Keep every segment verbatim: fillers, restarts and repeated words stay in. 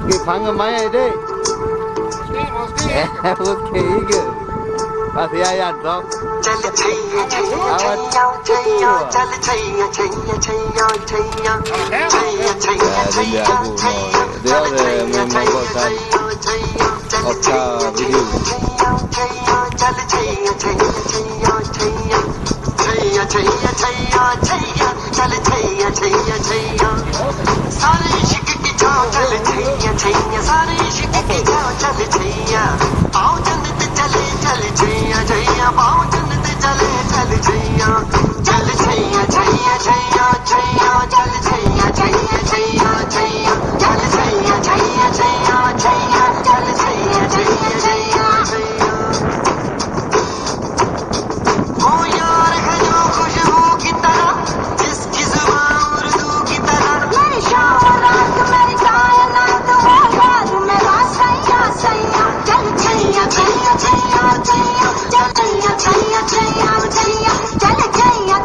Geupanggém manyét, Dek. Oke, oke, iya. Masih ayat, Bang. चल छैया छैया छैया छैया, चल छैया छैया छैया छैया, छैया छैया छैया छैया, चल छैया छैया छैया, चल छैया छैया, चल छैया छैया छैया, छैया छैया छैया, चल छैया छैया छैया। सारे इश्क की छाव चल छैया छैया, सारे इश्क की छाव चल छैया। पाँव जन्नत चले चल छैया छैया, पाँव जन्नत चले चल छैया। चल छैया छैया छैया छैया, चल छैया छैया छैया छैया, चल छैया छैया छैया छैया, चल छैया छैया छैया छैया। वो यार है जो खुशबू की तरह, जिसकी जुबान उर्दू की तरह। मेरी शाम और रात, मेरी कायनात, वो यार मेरा सैया, सैया। चल छैया छैया छैया छैया, चल छैया छैया छैया छैया, चल छैया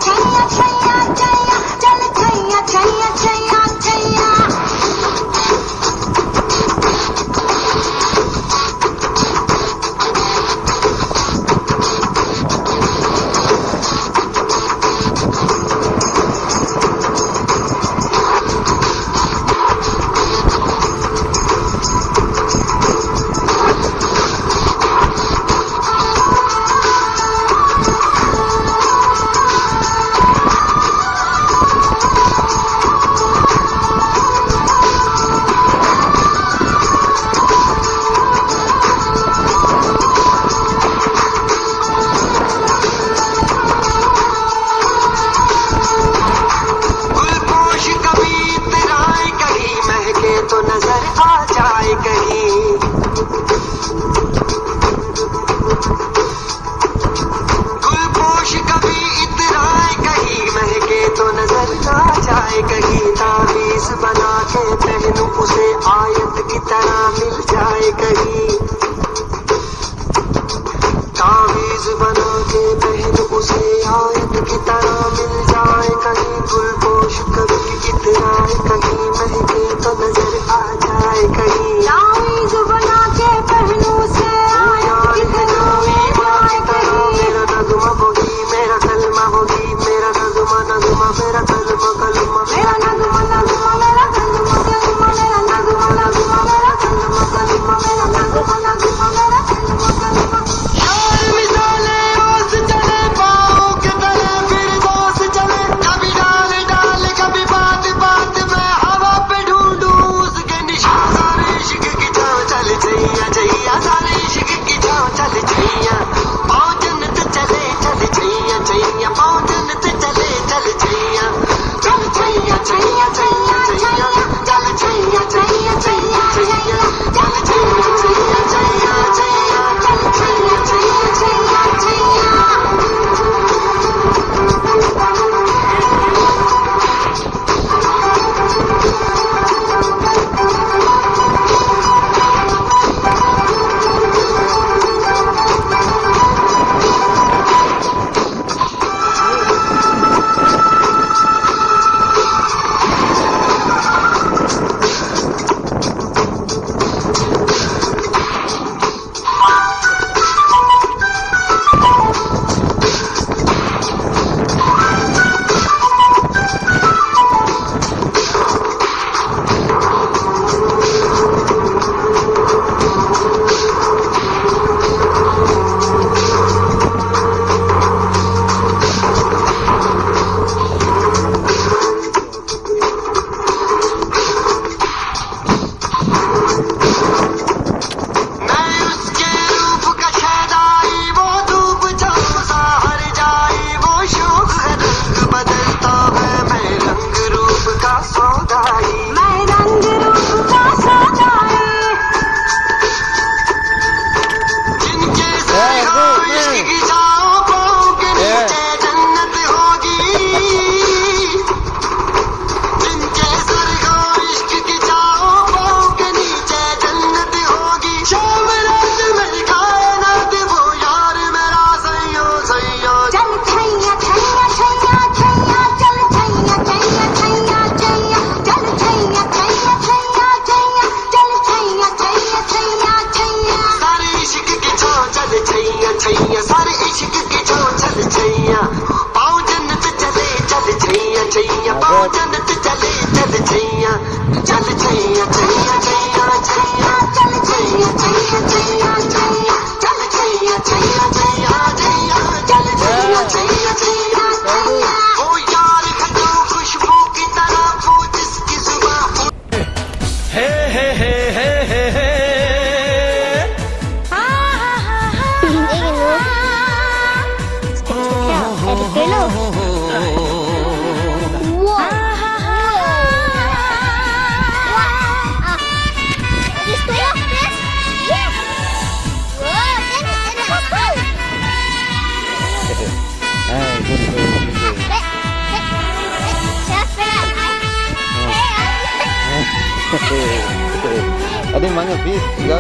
Di mana, Pi? Tinggal.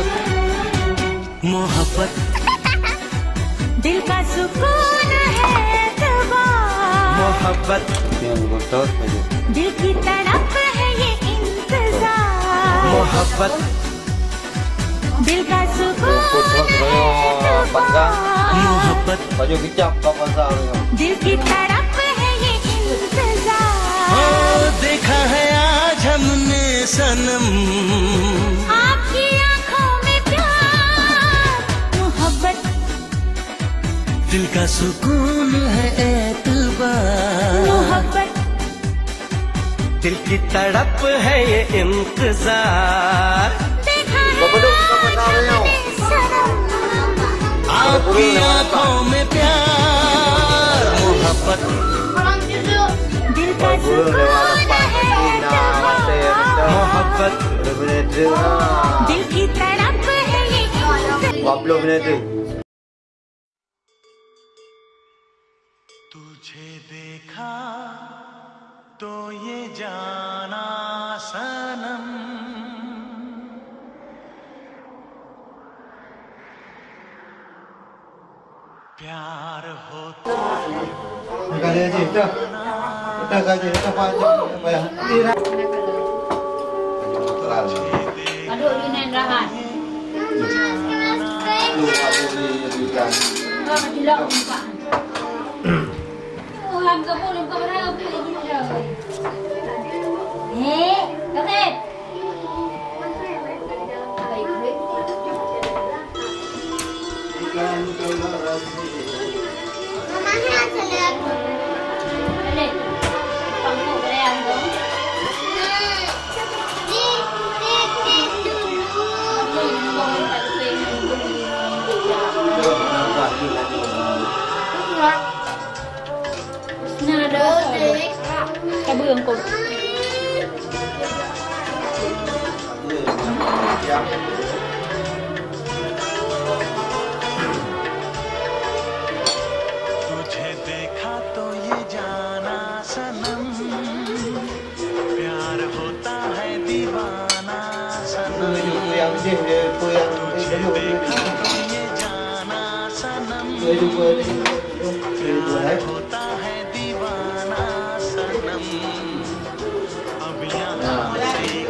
मोहब्बत दिल का सुकून है एतबार। मोहब्बत yang betul saja. दिल की तड़प है ये इंतजार। मोहब्बत दिल का सुकून है एतबार। मोहब्बत Baju kicap kau pasal tu. दिल की तड़प है ये इंतजार। ओ, देखा है आज हमने सनम। आपकी आंखों में प्यार, मोहब्बत। दिल का सुकून है एतबार। मोहब्बत। दिल की तड़प है ये इंतजार। देखा है आपकी आंखों में प्यार, मोहब्बत। दिल का सुकून है एतबार। मोहब्बत। दिल की तड़प है ये इंतजार। तुझे देखा तो ये जाना सनम, प्यार होता है। Aduh, you nan rahat. Kau kecil muka. Ka beueng kok. तुझे देखा तो ये जाना सनम, प्यार होता है दीवाना सनम। तुझे देखा तो ये जाना सनम, प्यार होता है दीवाना सनम। अब यहाँ से